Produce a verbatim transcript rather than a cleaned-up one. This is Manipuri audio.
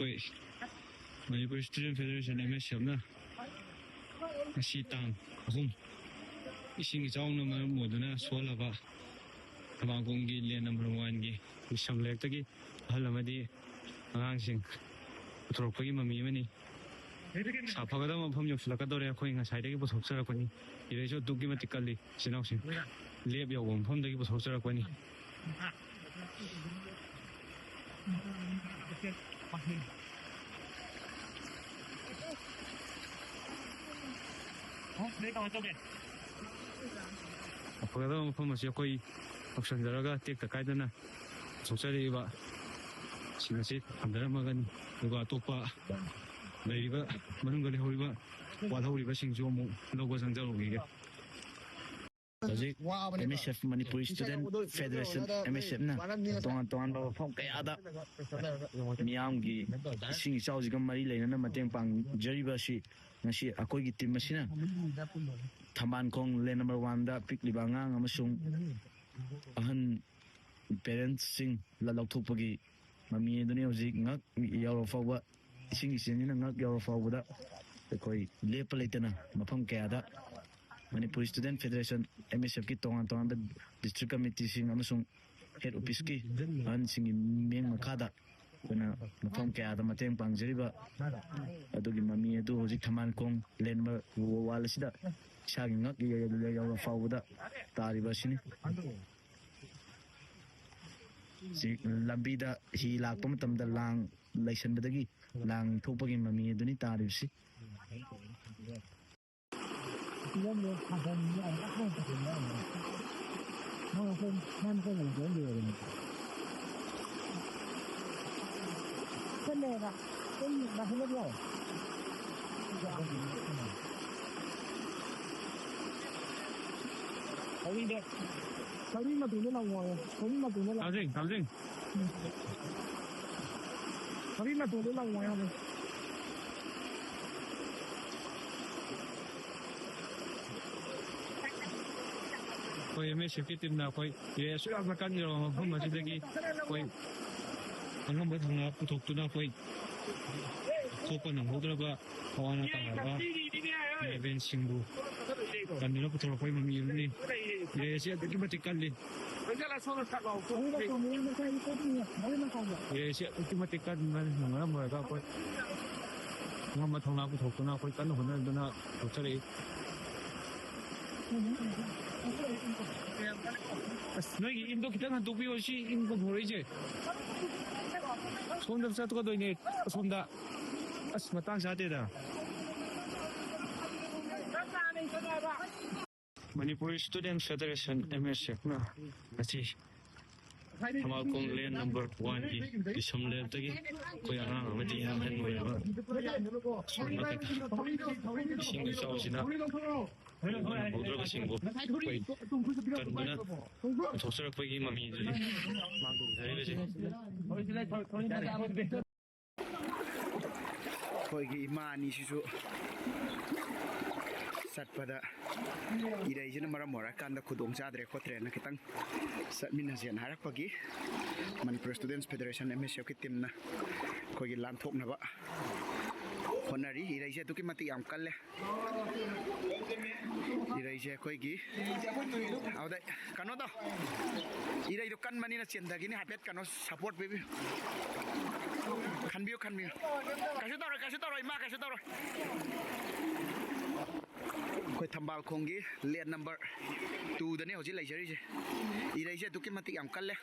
ꯑꯩꯈꯣꯏ Manipur student federation, M S ꯑꯦꯐꯅ ꯉꯁꯤ ꯇꯥꯡ ꯑꯍꯨꯝ, ꯏꯁꯤꯡ ꯏꯆꯥꯎꯅ ꯃꯔꯝ ꯑꯣꯏꯗꯨꯅ ꯁꯣꯛꯍꯜꯂꯕ ꯊꯕꯥꯡꯀꯣꯡꯒꯤ ꯂꯦꯟ ꯅꯝꯕꯔ ꯋꯥꯟꯒꯤ ꯂꯤꯁꯝ ꯂꯩꯔꯛꯇꯒꯤ ꯑꯍꯜ ꯑꯃꯗꯤ ꯑꯉꯥꯡꯁꯤꯡ ꯄꯨꯊꯣꯔꯛꯄꯒꯤ ꯃꯃꯤ ꯑꯃꯅꯤ꯫ ꯁꯥꯐꯒꯗꯕ ꯃꯐꯝ ꯌꯧꯁꯤꯜꯂꯛꯀꯗꯧꯔꯦ꯫ ꯑꯩꯈꯣꯏ ꯉꯁꯥꯏꯗꯒꯤ ꯄꯨꯊꯣꯛꯆꯔꯛꯄꯅꯤ꯫ ꯏꯔꯩꯁꯨ ꯑꯗꯨꯛꯀꯤ ꯃꯇꯤꯛ ꯀꯜꯂꯤ, ꯏꯆꯤꯟ ꯏꯅꯥꯎꯁꯤꯡ꯫ ꯂꯦꯞ ꯌꯧꯕ ꯃꯐꯝꯗꯒꯤ ꯄꯨꯊꯣꯛꯆꯔꯛꯄꯅꯤ꯫ ꯐꯒꯗꯕ ꯃꯐꯝ ꯑꯁꯤ ꯑꯩꯈꯣꯏ ꯌꯧꯁꯤꯟꯖꯔꯒ ꯇꯦꯛꯇ ꯀꯥꯏꯗꯅ ꯄꯨꯊꯣꯛꯆꯔꯛꯏꯕ ꯁꯤꯡ ꯑꯁꯤ ꯊꯝꯖꯔꯝꯃꯒꯅꯤ꯫ ꯑꯗꯨꯒ ꯑꯇꯣꯞꯄ ꯂꯩꯔꯤꯕ, ꯃꯅꯨꯡꯗ ꯂꯩꯍꯧꯔꯤꯕ, ꯋꯥꯠꯍꯧꯔꯤꯕꯁꯤꯡꯁꯨ ꯑꯃꯨꯛ ꯂꯧꯕ ꯆꯪꯖꯔꯨꯈꯤꯒꯦ꯫ ꯍꯧꯖꯤꯛ M S F, Manipur student federation, M S ꯑꯦꯐꯅ ꯇꯣꯉꯥꯟ ꯇꯣꯉꯥꯟꯕ ꯃꯐꯝ ꯀꯌꯥꯗ ꯃꯤꯌꯥꯝꯒꯤ ꯏꯁꯤꯡ ꯏꯆꯥꯎꯁꯤꯒ ꯃꯔꯤ ꯂꯩꯅꯅ ꯃꯇꯦꯡ ꯄꯥꯡꯖꯔꯤꯕ ꯑꯁꯤ ꯉꯁꯤ ꯑꯩꯈꯣꯏꯒꯤ ꯇꯤꯝ ꯑꯁꯤꯅ ꯊꯝꯕꯥꯜꯈꯣꯡ ꯂꯦꯟ ꯅꯝꯕꯔ ꯋꯥꯟꯗ ꯄꯤꯛꯂꯤꯕ ꯑꯉꯥꯡ ꯑꯃꯁꯨꯡ ꯑꯍꯟ ꯄꯦꯔꯦꯟꯁꯁꯤꯡ ꯂꯧꯊꯣꯛꯄꯒꯤ ꯃꯃꯤ ꯑꯗꯨꯅꯤ꯫ ꯍꯧꯖꯤꯛ ꯉꯛ ꯌꯧꯔ ꯐꯥꯎꯕ, ꯏꯁꯤꯡ ꯏꯆꯦꯟꯁꯤꯅ ꯉꯛ ꯌꯧꯔ ꯐꯥꯎꯕꯗ ꯑꯩꯈꯣꯏ ꯂꯦꯞꯄ ꯂꯩꯇꯅ ꯃꯐꯝ ꯀꯌꯥꯗ ꯃꯅꯤꯄꯨꯔ ꯁ꯭ꯇꯨꯗꯦꯟ ꯐꯦꯗꯔꯦꯁꯟ, ꯑꯦꯝ ꯑꯦꯁ ꯑꯦꯐꯀꯤ ꯇꯣꯉꯥꯟ ꯇꯣꯉꯥꯟꯕ ꯗꯤꯁꯇ꯭ꯔꯤꯛ ꯀꯃꯤꯇꯤꯁꯤꯡ ꯑꯃꯁꯨꯡ ꯍꯦꯗ ꯑꯣꯐꯤꯁꯀꯤ ꯑꯍꯟꯁꯤꯡꯒꯤ ꯃꯤꯠꯌꯦꯡ ꯃꯈꯥꯗ ꯑꯩꯈꯣꯏꯅ ꯃꯐꯝ ꯀꯌꯥꯗ ꯃꯇꯦꯡ ꯄꯥꯡꯖꯔꯤꯕ ꯑꯗꯨꯒꯤ ꯃꯃꯤ ꯑꯗꯨ ꯍꯧꯖꯤꯛ ꯊꯝꯕꯥꯜꯈꯣꯡ ꯂꯦꯟ ꯅꯝꯕꯔ ꯋꯥꯟ ꯑꯁꯤꯗ ꯏꯁꯥꯒꯤ ꯉꯛ ꯌꯧꯔ ꯐꯥꯎꯕꯗ ꯇꯥꯔꯤꯕ ꯑꯁꯤꯅꯤ꯫ ꯍꯧꯖꯤꯛ ꯂꯝꯕꯤꯗ ꯍꯤ ꯂꯥꯛꯄ ꯃꯇꯝꯗ ꯂꯥꯡ ꯂꯩꯁꯟꯕꯗꯒꯤ ꯂꯥꯡ ꯊꯣꯛꯄꯒꯤ ꯃꯃꯤ ꯑꯗꯨꯅꯤ ꯇꯥꯔꯤꯕꯁꯤ꯫ ꯆꯠꯂꯦꯕ꯫ ꯁꯨꯝ ꯂꯥꯛꯁꯤꯜꯂꯕ꯭ꯔꯣ? ꯍꯧꯖꯤꯛꯇꯤ ꯒꯥꯔꯤ ꯃꯇꯣꯟꯗ ꯂꯪꯉꯣ ꯍꯥꯏꯌꯣ꯫ ꯒꯥꯔꯤ ꯃꯇꯣꯟꯗ ꯂꯪꯉꯣ꯫ ꯊꯥꯡꯖꯤꯡ, ꯊꯥꯡꯖꯤꯡ꯫ ꯒꯥꯔꯤ ꯃꯇꯣꯟꯗ ꯂꯪꯉꯣ ꯍꯥꯏꯌꯣ꯫ ꯑꯩꯈꯣꯏ ꯑꯦꯝ ꯑꯦꯁ ꯑꯦꯐꯀꯤ ꯇꯤꯝꯅ ꯑꯩꯈꯣꯏ ꯏꯔꯩ ꯑꯁꯨꯛ ꯌꯥꯝꯅ ꯀꯟꯈ꯭ꯔꯕ ꯃꯐꯝ ꯑꯁꯤꯗꯒꯤ ꯑꯩꯈꯣꯏ ꯑꯉꯝꯕ ꯊꯧꯅꯥ ꯄꯨꯊꯣꯛꯇꯨꯅ ꯑꯩꯈꯣꯏ ꯊꯣꯛꯄ ꯅꯪꯍꯧꯗ꯭ꯔꯕ ꯑꯋꯥ ꯑꯅꯥ ꯇꯥꯔꯕ ꯏꯂꯦꯚꯦꯟꯁꯤꯡꯕꯨ ꯀꯟꯗꯨꯅ ꯄꯨꯊꯣꯔꯛꯄꯒꯤ ꯃꯃꯤ ꯑꯃꯅꯤ꯫ ꯏꯔꯩ ꯑꯁꯤ ꯑꯗꯨꯛꯀꯤ ꯃꯇꯤꯛ ꯀꯜꯂꯤ꯫ ꯏꯔꯩ ꯑꯁꯤ ꯑꯗꯨꯛꯀꯤ ꯃꯇꯤꯛ ꯀꯟꯕꯅ ꯃꯔꯝ ꯑꯣꯏꯔꯒ ꯑꯩꯈꯣꯏ ꯑꯉꯝꯕ ꯊꯧꯅꯥ ꯄꯨꯊꯣꯛꯇꯨꯅ ꯑꯩꯈꯣꯏ ꯀꯟꯅ ꯍꯣꯠꯅꯗꯨꯅ ꯊꯣꯛꯆꯔꯛꯏ꯫ ꯑꯁ, ꯅꯣꯏꯒꯤ ꯏꯟꯗꯣ ꯈꯤꯇꯪ ꯍꯟꯗꯣꯛꯄꯤꯌꯣ, ꯁꯤ ꯏꯟ ꯄꯨꯊꯣꯔꯛꯏꯁꯦ꯫ ꯁꯣꯝꯗ ꯆꯠꯀꯗꯣꯏꯅꯦ, ꯑꯁꯣꯝꯗ꯫ ꯑꯁ, ꯃꯇꯥꯡ ꯆꯥꯗꯦꯗ꯫ Manipur student federation, M S ꯑꯦꯐꯅ ꯉꯁꯤ ꯊꯝꯕꯥꯜꯈꯣꯡ ꯂꯦꯟ ꯅꯝꯕꯔ ꯋꯥꯟꯒꯤ ꯕꯤꯁꯝ ꯂꯦꯟꯗꯒꯤ ꯑꯩꯈꯣꯏ ꯑꯉꯥꯡ ꯑꯃꯗꯤ ꯑꯍꯟ ꯑꯣꯏꯔꯕ ꯁꯣꯝ ꯃꯊꯛꯇ ꯏꯁꯤꯡ ꯏꯆꯥꯎꯁꯤꯅ ꯍꯧꯗ꯭ꯔꯕꯁꯤꯡꯕꯨ ꯑꯩꯈꯣꯏ ꯀꯟꯗꯨꯅ ꯄꯨꯊꯣꯛꯆꯔꯛꯄꯒꯤ ꯃꯃꯤꯗꯨꯅꯤ ꯃꯥꯡꯗꯨꯅ ꯂꯩꯔꯤꯕꯁꯦ꯫ ꯑꯩꯈꯣꯏꯒꯤ ꯏꯃꯥ ꯑꯅꯤꯁꯤꯁꯨ ꯆꯠꯄꯗ ꯏꯔꯩꯁꯤꯅ ꯃꯔꯝ ꯑꯣꯏꯔꯀꯥꯟꯗ ꯈꯨꯗꯣꯡ ꯆꯥꯗ꯭ꯔꯦ ꯈꯣꯠꯇ꯭ꯔꯦꯅ ꯈꯤꯇꯪ ꯆꯠꯃꯤꯟꯅꯁꯦꯅ ꯍꯥꯏꯔꯛꯄꯒꯤ ꯃꯅꯤꯄꯨꯔ ꯁ꯭ꯇꯨꯗꯦꯟꯠꯁ ꯐꯦꯗꯔꯦꯁꯟ, ꯑꯦꯝ ꯑꯦꯁ ꯑꯦꯐꯀꯤ ꯇꯤꯝꯅ ꯑꯩꯈꯣꯏꯒꯤ ꯂꯥꯟꯊꯣꯛꯅꯕ ꯍꯣꯠꯅꯔꯤ꯫ ꯏꯔꯩꯁꯦ ꯑꯗꯨꯛꯀꯤ ꯃꯇꯤꯛ ꯌꯥꯝ ꯀꯜꯂꯦ꯫ ꯏꯔꯩꯁꯦ ꯑꯩꯈꯣꯏꯒꯤ ꯑꯗꯨꯗ ꯀꯩꯅꯣ ꯇꯧ, ꯏꯔꯩꯗꯣ ꯀꯟꯕꯅꯤꯅ ꯆꯦꯟꯊꯈꯤꯅꯤ꯫ ꯍꯥꯏꯐꯦꯠ ꯀꯩꯅꯣ ꯁꯞꯄꯣꯔꯠ ꯄꯤꯕꯤꯌꯨ꯫ ꯈꯟꯕꯤꯌꯨ, ꯈꯟꯕꯤꯌꯨ꯫ ꯀꯩꯁꯨ ꯇꯧꯔꯣꯏ, ꯀꯩꯁꯨ ꯇꯧꯔꯣꯏ, ꯏꯃꯥ, ꯀꯩꯁꯨ ꯇꯧꯔꯣꯏ꯫ ꯑꯩꯈꯣꯏ ꯊꯝꯕꯥꯜ ꯈꯣꯡꯒꯤ ꯂꯦꯟ ꯅꯝꯕꯔ ꯇꯨꯗꯅꯦ ꯍꯧꯖꯤꯛ ꯂꯩꯖꯔꯤꯁꯦ꯫ ꯏꯔꯩꯁꯦ ꯑꯗꯨꯛꯀꯤ ꯃꯇꯤꯛ ꯌꯥꯝ ꯀꯜꯂꯦ꯫